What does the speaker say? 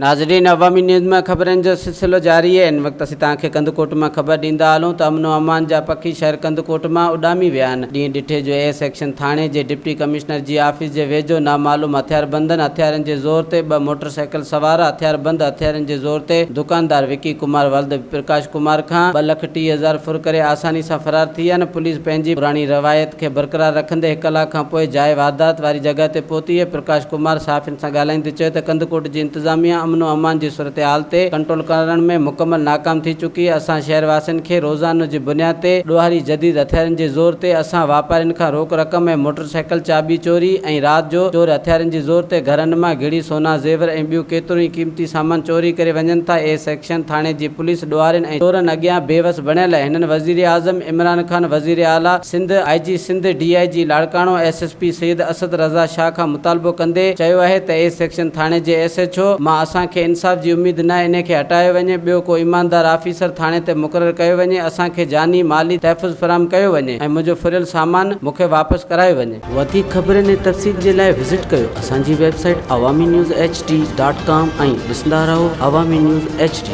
ناظرين عوامي نيوز مان خبرن جو سلسلو جاري آهي هن وقت اسين توهان کي ڪنڌڪوٽ مان خبر ڏيندا هلون ته امن و امان جا پکي شهر ڪنڌڪوٽ مان اڏامي ويا آهن ڏينهن ڏٺي جو اي سيڪشن ٿاڻي جي ڊپٽي ڪمشنر جي آفيس جي ويجهو نامعلوم هٿياربندن هٿيارن جي زور تي ٻه موٽر سائيڪل سوار هٿياربند هٿيارن جي زور تي دڪاندار وڪي ڪمار ولد پرڪاش ڪمار کان 2,30,000 ڦر ڪري آساني سان فرار ٿي ويا آهن پوليس پنهنجي پراڻي روايت کي برقرار رکندي هڪ ڪلاڪ کان پوء جاء واردات واري جڳهه تي پهتي پرڪاش ڪمار صحافين سان ڳالهائيندي چيو ته ڪنڌڪوٽ جي انتظاميا امن و امان جي صورتحال تي ڪنٽرول ڪرڻ ۾ مڪمل ناڪام ٿي چڪي آهي، اسان شهر واسين کي روزانو جي بنياد تي ڏوهاري جديد هٿيارن جي زور تي اسان واپارين کان روڪ رقم ۽ موٽر سائيڪل چاٻي چوري ۽ رات جو چور هٿيارن جي زور تي گهرن مان گهڙي سونا زيور ۽ ٻيون ڪيترو ئي قيمتي سامان چوري ڪري وڃن ٿا، اي سيڪشن ٿاڻي جي پوليس ڏوهارين ۽ چورن اڳيان بيوس بڻيل آهي، هنن وزيراعظم عمران خان، وزيراعليٰ Sindh, I G Sindh, D I G Larkana, S S P Syed Asad Raza Shah کان مطالبو ڪندي چيو آهي ته اي سيڪشن ٿاڻي جي ايس ايڇ او مان اسان کي انصاف جي اميد نه انهي کي هٽايو وڃي ٻيو ڪو ايماندار آفيسر ٿاڻي تي مقرر ڪيو وڃي اسان کي جاني مالي تحفظ فراهم ڪيو وڃي ۽ منهنجو ڦريل سامان مون کي واپس ڪرايو وڃي. وڌيڪ خبرن ۽ تفصيل جي لاء وزٽ ڪيو اسان جي website Awami news H D dot com ۽ ڏسندا رهو عوامي نيوز ايڇ ڊي.